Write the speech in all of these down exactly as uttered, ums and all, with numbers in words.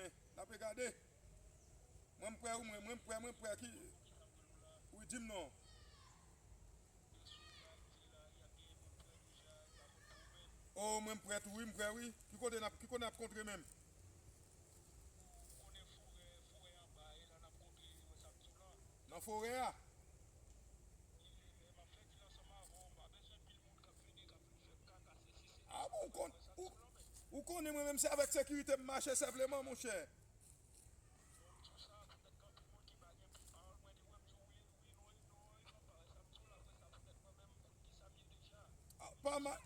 N ap regade. Mwen m prè wi, mwen, mwen m prè, mwen m prè ki. Wi, di m non. O, mwen m prè tou wi, m prè wi. Ki kote n ap, ki kote n ap kontre menm? Nan forè a? A bon, ou konn, ou, ou konnen mwen menm se avèk sekirite m mache senpleman, monchè. A, pa may.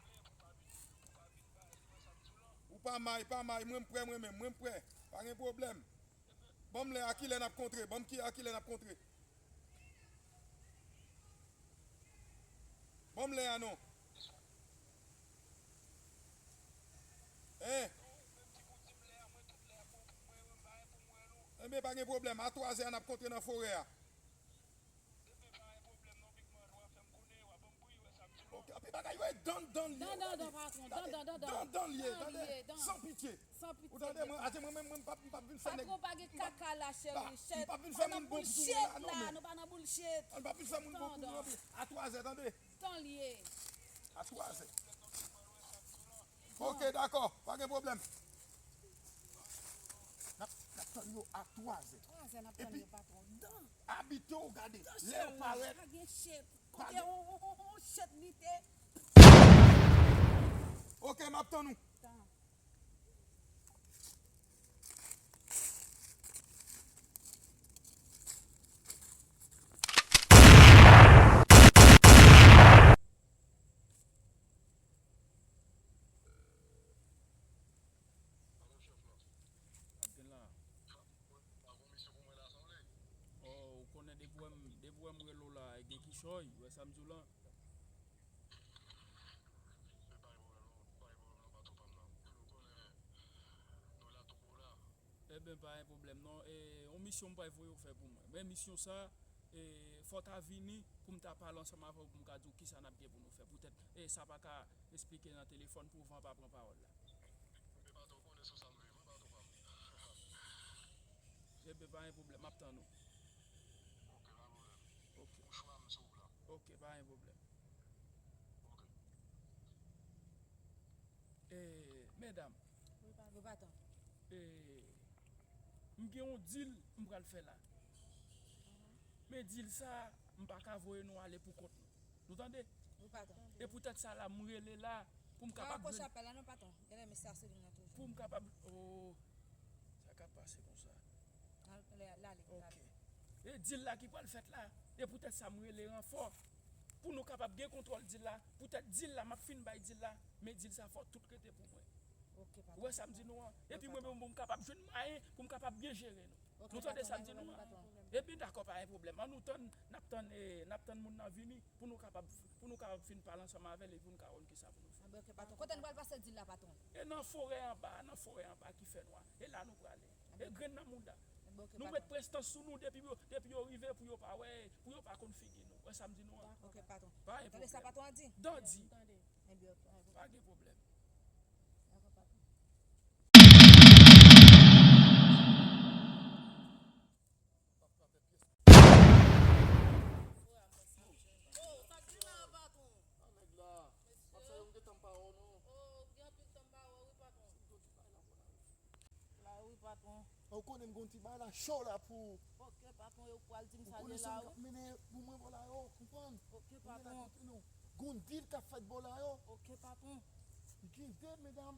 Ou pa may, pa may, mwen m prè mwen menm, mwen m prè. Pa gen pwoblèm. Ban m lè a, kilè n ap kontre? Ban m ki a, kilè n ap kontre? Ban m lè a non. Hein? Enben, pa gen pwoblèm. A twazè a n ap kontre nan forè a. Ok, anpil bagay yo, dan, dan li ye. Dan, dan, dan, patwon. Dan, dan, dan, dan. Dan, dan li ye, tande. San pitye. San pitye. Ou tande, mwen, ase mwen menm, mwen, m p ap, m p ap vin fè nèg. Patwon, pa gen kaka la, cheri. M p ap vin fè moun bon pou tounen la, non, men. Nou pa nan bullshit. M p ap vin fè moun bon pou nou, non. A twazè, tande. Tan li ye. A twazè. Ok, dakò, pa gen pwoblèm. N ap, n ap tann yo a twazè. Twazè n ap tann yo, patwon. Dan. Abite w gade. Lè yo parèt. Pa gen shit. Kote on, on, on, on shit li te. Ok, m ap tann ou. Tan. Ap gen la. O, ou konnen depi w wè m, depi w wè m rele w la, gen kichòy, ou wè sa m di w lan. Ebyen, pa gen pwoblèm non. E, yon misyon m pral voye w fè pou mwen. Men misyon sa, e, fò w ta vini pou m ta pale ansanm avè w, pou m ka di w kisa n ap gen pou nou fè. Poutèt, e, sa pa ka esplike nan telefòn pou van pa pran pawòl la. Ebyen, patwon, ou konnen sou sa m viv, wi, patwon pa m. Ebyen, pa gen pwoblèm, m ap tann ou. Ok, pa gen pwoblèm. Ok. Pou chwa m sou ou la. Ok, pa gen pwoblèm. Ok. E, medam. Wi, patwon. E, m gen yon deal m pral fè la. Men deal sa, m pa ka voye nou ale pou kont nou. Nou tande? Wi, patwon. E poutèt sa la, m rele la pou m kapab jwenn. Pa rankwoche apèl la non, patwon. Genlè mesye a sou liy nan toujou. Pou m kapab, o, sa k ap pase konsa? Al, ale, ale, ale. Ok. E deal la ki pral fèt la. E poutèt sa m rele ranfò. Pou nou kapab gen kontwòl deal la. Poutèt deal la, m ap fin bay deal la. Men deal sa fò tout rete pou mwen. Ok, patwon. Ou wè sa m di nou an? Epi mwen menm, m kapab jwenn mwayen pou m kapab byen jere nou. Ok, patwon. Nou tande sa m di nou an? Ebyen, dakò, pa gen pwoblèm. An nou tann, n ap tann, e, n ap tann moun nan vini pou nou kapab, pou nou kapab fin pale ansanm avè l epi pou nou ka wè kisa pou nou fè. Ebyen, ok, patwon. Kote n pral pase deal la, patwon? E nan forè anba, nan forè anba ki fè nwa. E la nou prale. E grenn nan mouda. Ebyen, ok, patwon. Nou met prestans sou nou depi yo, depi yo rive pou yo pa wè, pou yo pa konn figi nou. Wè sa m di nou an? Ok, patwon. Pa gen pwoblèm. Tande sa patwon an di? Dandi. Ebyen, ok, ok. Pa gen pwoblèm. Dakò, patwon. Oh, sa k gen la, patwon? Ah, nèg la. Mesye. Patwon, yo m gentan pa wè w non. Oh, gen anpil tan m pa wè w, wi, patwon. Sitou ki bay la, bon, la, wi. La, wi, patwon. Ou konnen m gon ti bay la cho la pou ou. Ok, patwon, yo pral di m sa gen la, wi. Ou konnen sa m k ap mennen pou mwen bò la yo, konprann? Ok, patwon. Gon deal k ap fèt bò la yo. Ok, patwon. Gen de medam.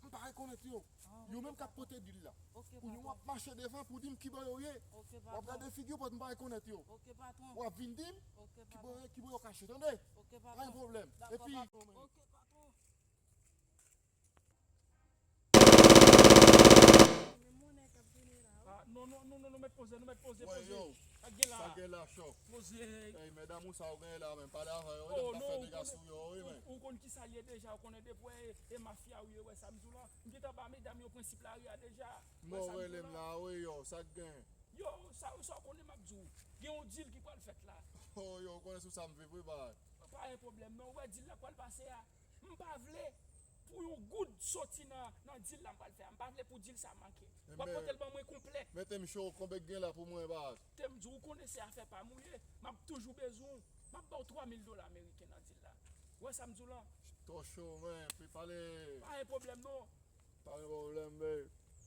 M pa rekonèt yo. Ah, yo menm k ap pote deal la. Ok, patwon. Kounye a w ap mache devan pou di m kibò yo ye. Ok, patwon. W ap gade figi w, paske m pa rekonèt yo. Ok, patwon. W ap vin di m kibò yo, kibò yo kache, tande? Ok, patwon. Pa gen pwoblèm. Dakò, patwon. Epi, ok, patwon. Ah, non, non, non, non, nou mèt poze, nou mèt poze, poze. Sa k gen la, cho. Poze. Ey, medam ou sa ou genyen la, men pale avè yo, yo ta fè dega sou yo, wi, men. Ou konn kisa l ye deja, ou konnen depi w wè e mafya ou ye, wè sa m di w la. M gentan ba medam yo prensip lari a deja. Mò rele m la, wi, yo, sa k gen? Yo, sa, sa w konnen m ap di w. Gen yon deal ki pral fèt la. Oh, yo, ou konnen sou sa m viv, wi, bay. Pa gen pwoblèm, non. Ou wè deal la k pral pase a. M pa vle pou yon goud Soti nan, nan dil la m pral fè a. M pa vle pou dil sa manke. W ap pote l ban mwen konplè. Mete m cho, konbyen k gen la pou mwen, baz? Te m di w, ou konnen se afè pa m ou ye. M ap toujou bezwen w. M ap ba w twa mil dola ameriken nan dil la. Ou wè sa m di w lan? Twò cho, men, pi pale. Pa gen pwoblèm non. Pa gen pwoblèm, men.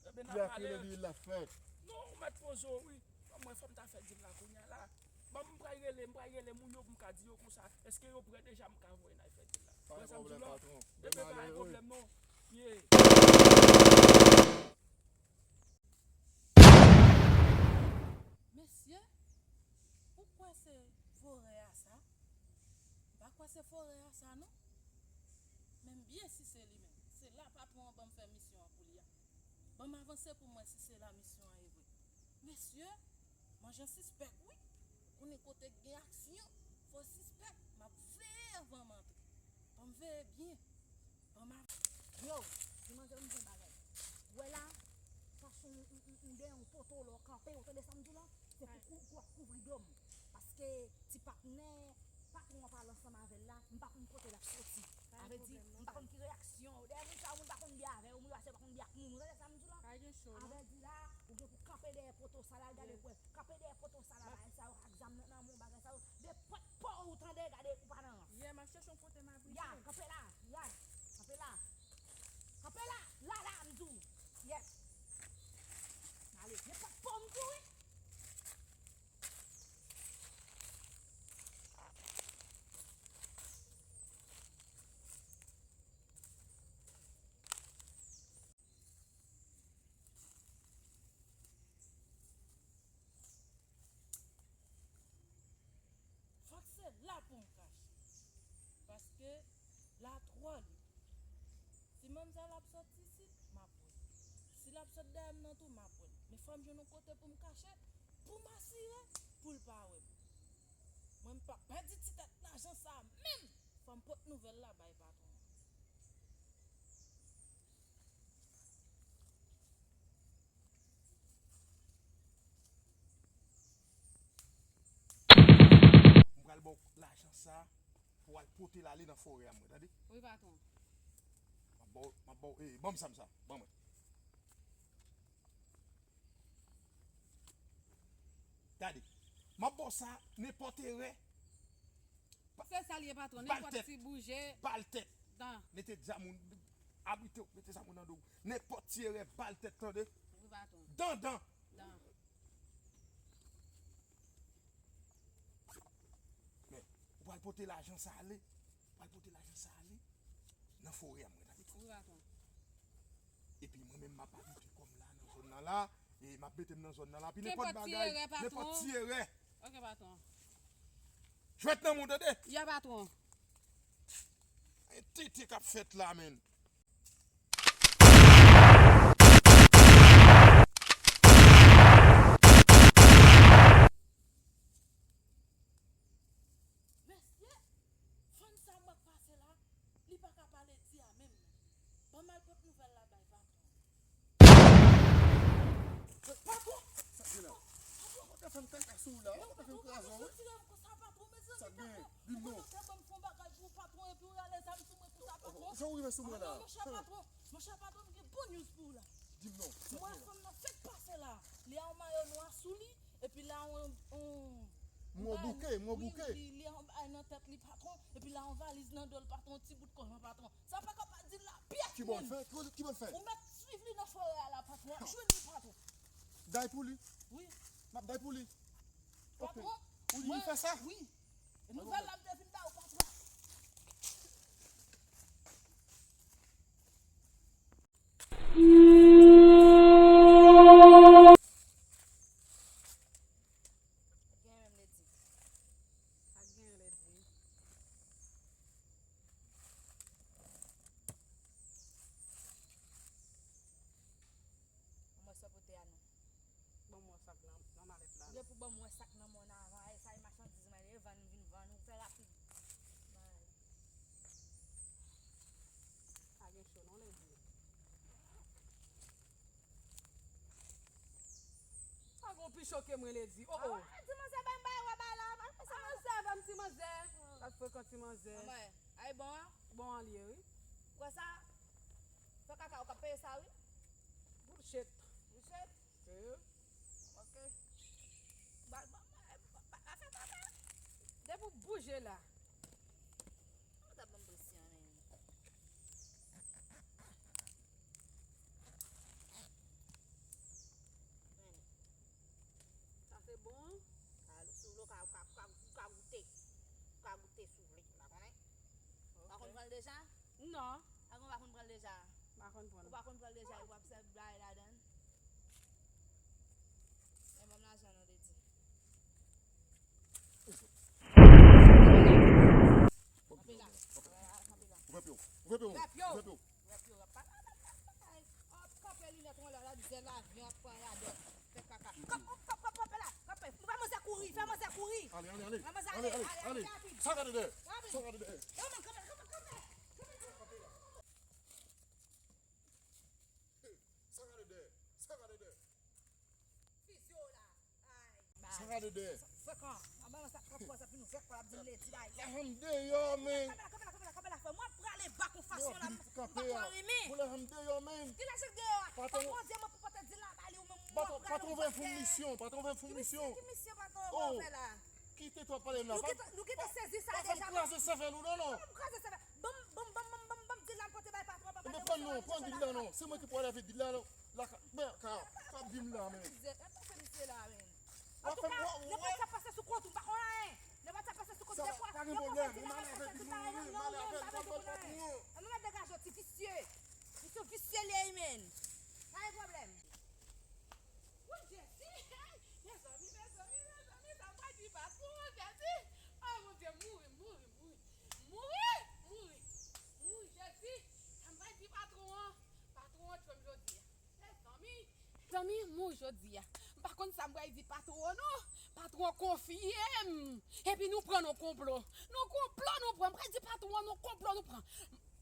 Ebyen, n ap pale. Ki lè dil la fèt? Non, ou mèt poze w, wi. Ban mwen, fò m ta fè dil la kounye a la. Ban m, m pral rele, m pral rele moun yo pou m ka di yo konsa. Èske yo prè deja, m ka voye n al fè dil la. Pa gen pwoblèm, patwon. Ebyen, pa gen pwoblèm non. Ye. Mesye, ou kwè se vorè a sa? M pa kwè se vorè a sa non. Men m byen si se li menm. Se la patwon an ban m fè misyon an pou li a. Ban m avanse pou m wè si se la misyon an ye vre. Mesye, manjan sispèk wi. Ou konnen kote k gen aksyon, fò sispèk. M ap veye anvan m antre. Ban m veye byen. Ban m ap... Yo, di manzè m di yon bagay. Ou wè la, chache yon, yon, yon, yon dèyè yon poto lè w kanpe, ou tande sa m di w la? Se pou kou, kou ap kouvri do m. Paske ti patnè patwon an pale ansanm avè l la, m pa konn kote l ap soti. Sa vle di, m pa konn ki reyaksyon. Dèyè moun sa yo, moun pa konn byen avè yo, moun yo pa konn byen ak moun. Ou tande sa m di w la? Avè di la, ou gen pou kanpe dèyè poto sa la, gade pou wè. Kanpe dèyè poto sa la, bagay sa yo, ak zam nan, nan men w, bagay sa yo. Nenpòt pa w, ou tande, gade, ou pa nan rans. Yeah, m ap chèche yon kote m abrite. Ya, kanpe la, ya, kanpe la. Kanpe la, la, la, m di w. Yes. Ale, nenpòt pa w, m di w, wi. Fòk se la pou m kache. Paske la twò lib. Si manzè l ap sòt isit, m ap wè l. Si l ap sòt dèyè m nan tou, m ap wè l. Men fò m jwenn yon kote pou m kache, pou m asire, pou l pa wè m. Mwen, m p ap pèdi ti tèt lajan sa a menm. Fò m pot nouvèl la bay patwon an. M pral ba w lajan sa pou w al pote l ale nan forè a mwen, tande? Wi, patwon. M ap ba w, m ap ba w, eh, ban m zam sa, ban mwen. Gade, m ap ba w sa, nenpòt erè. Se sa l ye, patwon, nenpòt ti bouje. Bal tèt. Mete zam ou, abrite w, mete zam ou nan do w. Nenpòt ti erè, bal tèt, tande? Wi, patwon. Dan, dan. Dan. Men, ou pral pote lajan sa ale. Ou pral pote lajan sa ale nan forè a mwen, tande? Wi, patwon. Epi mwen menm, m ap abite kò m la, nan zòn nan la. E m ap mete m nan zòn nan la. Epi nenpòt bagay, nenpòt ti erè. Ok, patwon. Jwèt nan men w, tande? Ya, patwon. Gen tete k ap fèt la, menn. Mesye, fanm sa m wè k pase la, li pa ka pale di a menm non. Ban m al pot nouvèl la bay patwon. Patwon! Sa k gen la? Patwon! Ou te fè m kaka sou ou la, ou te fè m kraze w, wi. Sa k gen? Di m non. Ou te ban m fè yon bagay pou ou, patwon, epi ou rale zam sou mwen konsa, patwon. Jan w rive sou mwen la? Monchè patwon, monchè patwon, m gen bon news pou ou la. Di m non. M wè fanm nan fèk pase la. Li a yon mayo nwa sou li, epi li a yon, yon... Mwen bouke, mwen bouke. Wi, li, li a yon bagay nan tèt li, patwon, epi li a yon valiz nan do l, patwon, ti bout kò l, patwon. Sa pa ka pa di l la, pyès moun. Ki bò l fè? Ki, ki bò l fè? Ou mèt swiv li nan forè a la, patwon. W ap jwenn li, patwon. Day pou li? Wi. M ap day pou li? Ok. Patwon, ou di m fè sa? Wi. Nouvèl la m te vin ba ou, patwon. Gen menm lè di. Ak gen lè di. Mwen sa pote a non. Ban mwen sak nan, nan malèt la. Ou gen pou ban mwen sak nan men w nan avan. Ay, sa e machandiz mwen, e vann, vin vann, ou fè rapid. Pa gen cho non, lè di. Pa gen pi cho ke mwen, lè di. Oh, oh. Ah, ti manzè bay m bay wè bay la, pa fè sa. Ah, sèvè m ti manzè. Pa frekan ti manzè. Ay bon an? Bon an li ye, wi. Ou wè sa? Fòk a Sa wi. Bullshit. Bullshit? Serye? Ok. Ba, ba, ba, ba, ba, ba, fè pa, ba. Depi w bouje la. Ou ta ban m presyon, men. Men. Sa se bon. Ka, si w vle, w ka, w ka, w ka, w ka goute. W ka goute si w vle. Ou pa konnen? Ou pa konn pran l deja? Non. Avan w pa konn pran l deja? M pa konn pran l. Ou pa konn pran l deja, epi w ap sèvi bay ladan l? Men ban m lajan non, Teddy. Kanpe la. Kanpe la. Kanpe la. Ouvè pye w. Ouvè pye w. Ouvè pye w. Ouvè pye w. Ouvè pye w. Pa, pa, pa, pa, pa, pa. Ap kanpe linèt w anlè w la, zèl avyon ap pran radòt. Fè kaka. Kanpe, kanpe, kanpe, kanpe la. Kanpe. Fè manzè kouri, fè manzè kouri. Ale, ale, ale. Fè manzè ale, ale, ale, ale, ale. Rapid. Sa gade dèyè. Rapid. Sa gade dèyè. Yo, men, kanpe, kanpe, kanpe. Sa gade dèyè. Sa gade dèyè. Fizye w la. Ay. Sa gade dèyè. Frekan. An balans ak kòb sa pou nou fè kòb ap di m ledi bay. Lajan m deyò, men. Kanpe la, kanpe la, kanpe la, kanpe la, frè. Mwen prale bak yon fason la, m pa ko renmen. Pou lajan m deyò, men. Di lajan deyò a. Patwon. Patwon di mwen pou pote di la ba li ou menm. Patwon, patwon voye m fè yon misyon. Patwon voye m fè yon misyon. Ki misyon patwon voye w fè la? Kite twòp pale m la. Nou gentan, nou gentan sezi sa deja. Pa fè m kraze sèvèl ou non, non. Pa fè m kraze sèvèl. Ban m, ban m, ban m, ban m, ban m, ban m di l la m pote bay patwon an, papa. Ebyen pran non, pran di l la non. Se mwen ki pou al avè di l la non. La ka, men, ka, ka di m la, men. Atò, se misye la, men. Antouka, nenpòt sa pase sou kont ou, m pa konn anyen. Nenpòt sa pase sou kont ou, pa gen pwoblèm. Ou m ale avè di nou, wi, m ale avè l, pa fè l pa pou ou. Ann nou mèt degaje w, ti visye. Misye visye li ye, men. Pa gen pwoblèm. Wi, Jezi! Mezanmi, mezanmi, mezanmi, sa m pral di patwon an, Jezi! Ah, Bondye, mouri, mouri, mouri. Mouri, mouri, mouri, Jezi! Sa m pral di patwon an? Patwon an tchwe m jodi a. Mezanmi, mezanmi, mouri jodi a. M pa konn sa m pral di patwon an, non. Patwon an konfye m. Epi nou pran nan konplo. Nan konplo nou pran. M pral di patwon an, nan konplo nou pran.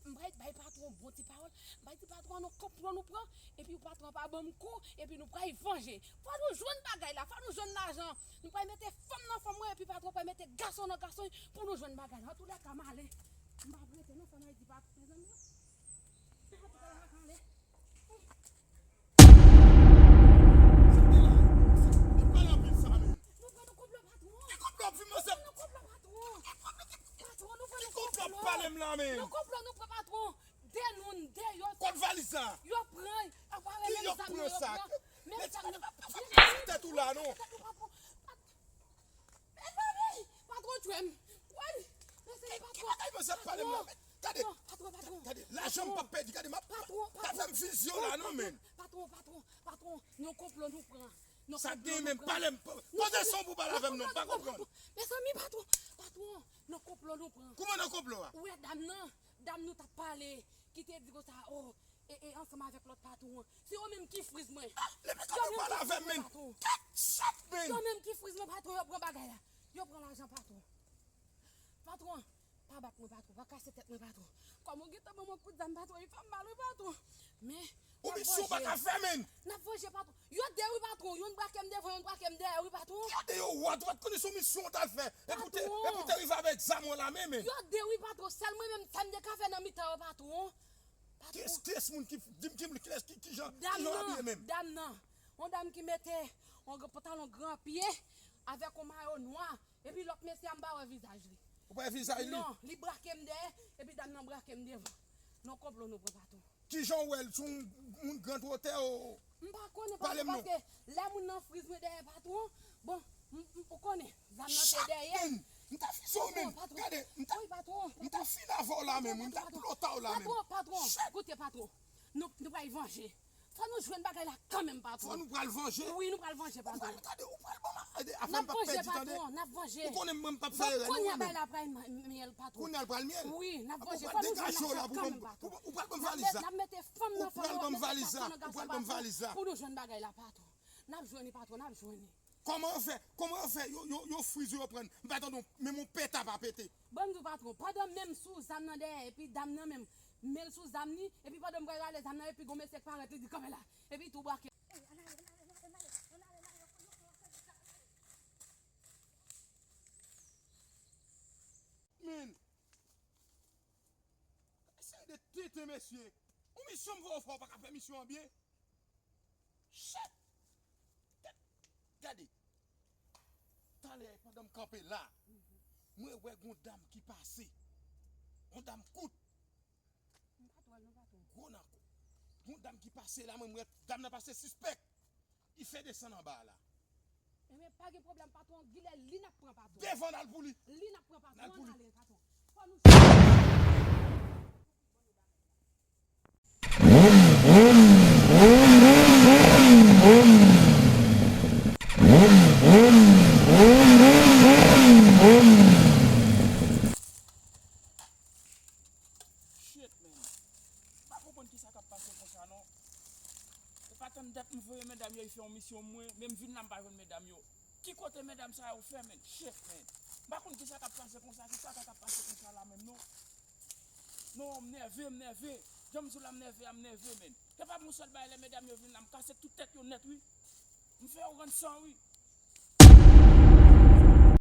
M pral bay patwon bon ti pawòl. M pral di patwon an, nan konplo nou pran. Epi patwon an pa ban m kou. Epi nou pral vanje. Fò nou jwenn bagay la. Fò nou jwenn lajan. Nou pral mete fanm nan fanm mwen. Epi patwon pral mete gason nan gason pou nou jwenn bagay la. Antoulèka, m ale. M pa prete non, fò n al di patwon, mezanmi. Patwon pral ale. Sa te la, sa, li pale anpil sa, men. Nou pran nan konplo patwon. Ki konplo ap vin, manzè? Nou pran nan konplo patwon. Patwon, nou pran nan konplo. Ki konplo ap pale m la, men? Nan konplo nou pran patwon. De nou, de yo. Kot valiz la? Yo pran, yo pran menm zam nan, yo pran. Menm zam nan. Pa fè m kraze tèt ou la, non. Mezanmi, patwon tchwe m. Woy, mezanmi, patwon. Ki bagay manzè ap pale m la, men? Gade, patwon, patwon, gade, lajan m p ap pèdi, gade, m ap, patwon, patwon, pa fè m vizyon la, non, men. Patwon, patwon, patwon, nan konplo nou pran. Sa k gen, men, pale m, poze son pou pale avè m, non, m pa konprann. Mezanmi, patwon, patwon, nan konplo nou pran. Kouman nan konplo a? Ou wè dam nan, dam nou t ap pale, ki te di konsa, o, e, e, ansanm avèk lòt patwon an. Se yo menm ki friz mwen. Ah, li pa ka pale avè m, men. Kat chat, men. Yo menm ki friz mwen, patwon, yo pran bagay la. Yo pran lajan, patwon. Patwon, pa bat mwen, patwon, pa kase tèt mwen, patwon. Kòm ou gentan ban mwen kout zam, patwon, li fè m mal, wi, patwon. Men, ou misyon pa ka fè, men. N ap vanje, patwon. Yo de, wi, patwon. Youn brake m devan, youn brake m dèyè, wi, patwon. Yo de, yo wòt, ou pa t konnen se yon misyon w t al fè. Epi w te, epi w te rive avèk zam w nan men, men. Yo de, wi, patwon. Sèl mwen menm, sa m te ka fè nan mitan yo, patwon. Kiyès, kiyès moun ki di m ki, kilès ki, ki jan, ki jan abiye menm? Dam nan, yon dam ki mete yon gran pantalon gran pye avèk yon mayo nwa, epi lòt mesye a m pa wè vizaj li. Ou pa wè vizaj li? Non, li brake m dèyè, epi dam nan brake m devan. Nan konplo nou pran, patwon. Ki jan w wè l, se yon moun gran wotè o? M pa konnen, patwon, paske lè moun nan friz mwen dèyè, patwon, bon, m, m, ou konnen, zam nan te dèyè m. M ta fizye w menm. Gade, m ta, m ta fin avè w la menm, m ta plote w la menm. Patwon, patwon, koute, patwon. Nou, nou pral vanje. Fò nou jwenn bagay la kanmenm, patwon. Fò nou pral vanje. Wi, nou pral vanje, patwon. Ou pral, gade, ou pral ban m, gade, afè m p ap pèdi, tande. N ap vanje, patwon, n ap vanje. Ou konnen mwen, m p ap fè erè non, mwen menm. Kounye a bay la pral myèl, patwon. Kounye a l pral myèl. Wi, n ap vanje. Fò nou jwenn lajan kanmenm, patwon. Ou pral ban m valiz la. N ap mete fanm nan fanm, lòt gason nan gason, patwon, pou nou jwenn bagay la, patwon. N ap jwenn li, patwon, n ap jwenn li. Kòman yo fè, kòman yo fè, yo, yo, yo friz ou, yo pran, m pa tande menm yon pèta pa pete. Ban m di w, patwon, pandan men m sou zam nan dèyè, epi dam nan menm, men l sou zam li, epi pandan m pral rale zam nan, epi gon mesye k parèt, li di, kanpe la, epi tou brake. Men, se de tenten, mesye. Yon misyon m voye w fè, ou pa ka fè misyon an byen. Shit! Gad-, gade. Talè, pandan m kanpe la, mwen wè gon dam ki pase. Yon dam kout. M pa t wè l non, patwon. Gwo nan kou. Gon dam ki pase la, mwen, mwen, dam nan pase sispèk. Li fè desann anba a la. Ebyen, pa gen pwoblèm, patwon. Gilè, li n ap pran, patwon. Devan, n al pou li. Li n ap pran, patwon. N al pou li. Ann ale, patwon. Fò nou Shit, man. M pa konprann kisa k ap pase konsa, non. E pa tann dat m voye medam yo, yo fè yon misyon mwen, men m vin la, m pa jwenn medam yo. Ki kote medam sa yo fè, man? Shit, man. M pa konn kisa k ap pase konsa, kisa k ap pase konsa la menm, non. Non, m nève, m nève. Jan m di w la, m nève a, m nève, man. Te pa yon sèl bagay, lè medam yo vin la, m kase tout tèt yo nèt, wi. M fè yo rann san, wi.